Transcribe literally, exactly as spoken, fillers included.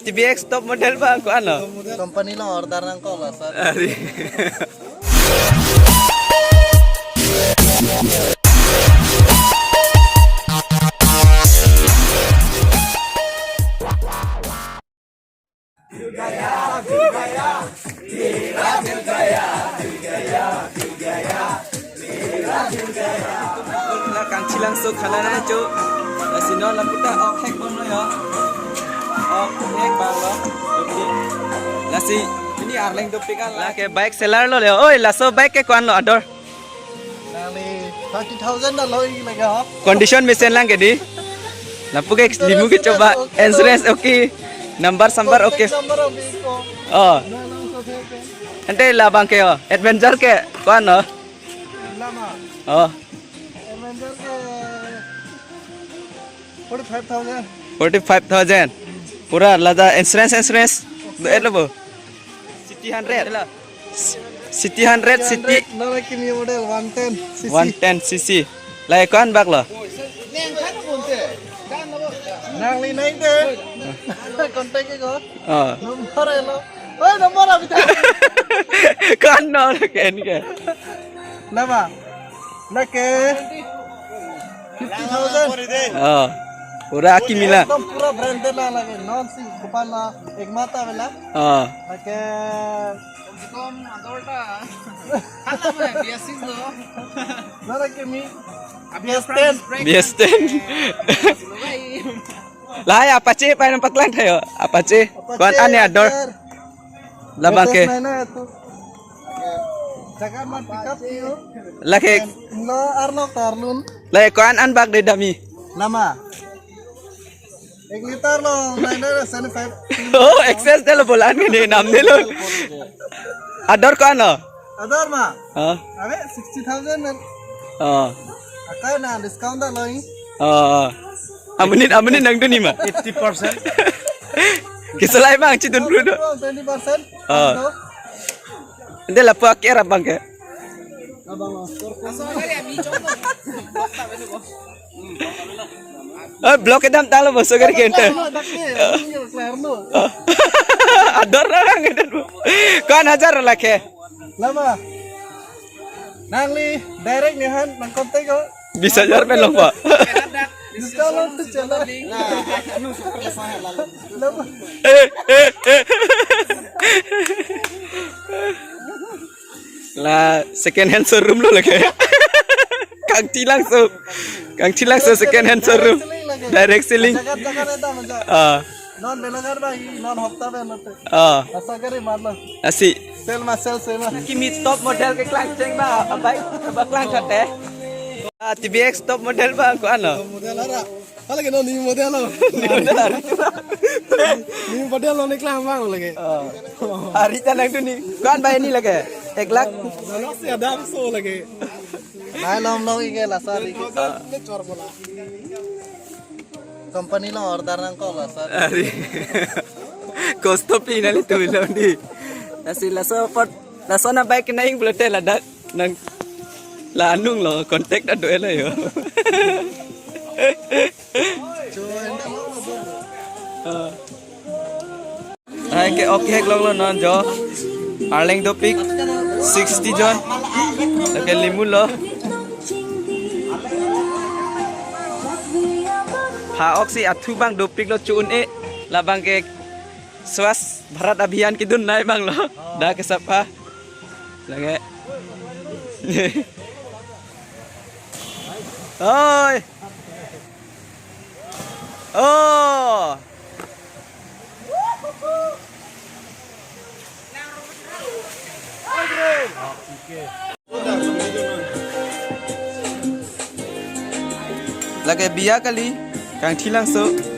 T V X top model ba ko-an lo? Company lo order nangkok lo, sir. Ari. La Kangthilangso khala na cho. Lasi non laputa ok hek bom lo yo. Ok hek bang lo. Okay. Lasi pini Arleng dopik an la. Lake bike seller lo le. Oi, laso bike ke ko-an lo ador? Nangli thirty thousand ta lo-ik lagi ho. Condition mesen lang ke di. Lapu ke limu ke choba. Insurance okay. Number sambar okay. Number okay ko. Oh. Nangli so the ke. Ante labang ke ho. Adventure ke ko-an lo? Lama. Oh. Avenger ke forty-five thousand. Forty-five thousand. Pura ladak insurance, insurance. Do-et lo bo. City hundred. City hundred, City. Nang kimi model one ten C C. One ten C C. Lahai ko-an bak lo? Nangli nang de. Contact ke ko. Oh. Number elo. Oi, number abita. Ko-an lo ke ini ke? Lama. Lake fifty thousand. Oh. Pura akimi la. Ekdom pura branded la lake. Non si kupala ekmata bela. Oh. Lake. Kom se kom ador ta. Hala mo, B S six lo. Nara kimi. B S ten. B S ten. Lahai Apache pai nangpaklang tha yo. Apache. Apache, ko-an ane ador? Acer. Labang ke. Latest na na tu. Jaga mat pick up yo. Lake. Lo arlo karlun. Lake ko-an an bak de dami? Lama. Ek liter lo, nine hundred seventy-five. Oh, excess de lo bolan ke ne nam de lo. Ador ko-an lo? Ador ma? Oh. Are sixty thousand men. Oh. Akai na discount ta lo-ik. Oh. Amonit, amonit nangdun-ik ma? Eighty percent. Keselai bang chidun blu do. Twenty percent. Oh. Ante lapu aker abang ke. Abang lo. Oh, block kedam talo bo so gari kente. Ador na nang ente bo. Ko-an hajar lake? Lama. Nangli direct ne han nang contact ko. Bis hajar pen long pa. Discount lo tu chala. Lama. La second hand showroom lo lake. Kangthilangso. Kangthilangso second hand showroom. Direct selling. Jagat jagat eta manja. Ah. Non Belogar ba hi, non hopta ba note. Ah. Asa kare matlo. Asi. Sel ma sel sel ma. Kimi top model ke klangcheng ba, abai ba klang khate. Ah, T V X top model ba ko-an lo? Top model ara. Hala ke no new model lo. New model lo. New model lo ne klang bang lake. Ah. Hari ta nangdun-ik. Ko-an ba ini lake? Ek lakh. Ladak si adam so lake. Nai lom lom ike la sir. Company lo order nangkok la sir. Ari. Cost to pi nali tu lo di. Lasi laso apot, laso na bike na ing blote ladak nang la anung lo contact ado ela yo. Ah. Hai ke ok hek longlo non jo. Arleng dopik sixty jon. Lake limu lo. Pha-ok si athu bang dopik lo chun e. Labang ke Swachh Bharat Abhiyan kedun nai bang lo. Dak ke sapa. Lake. Oi. Oh. Lake biya kali, Kangthilangso.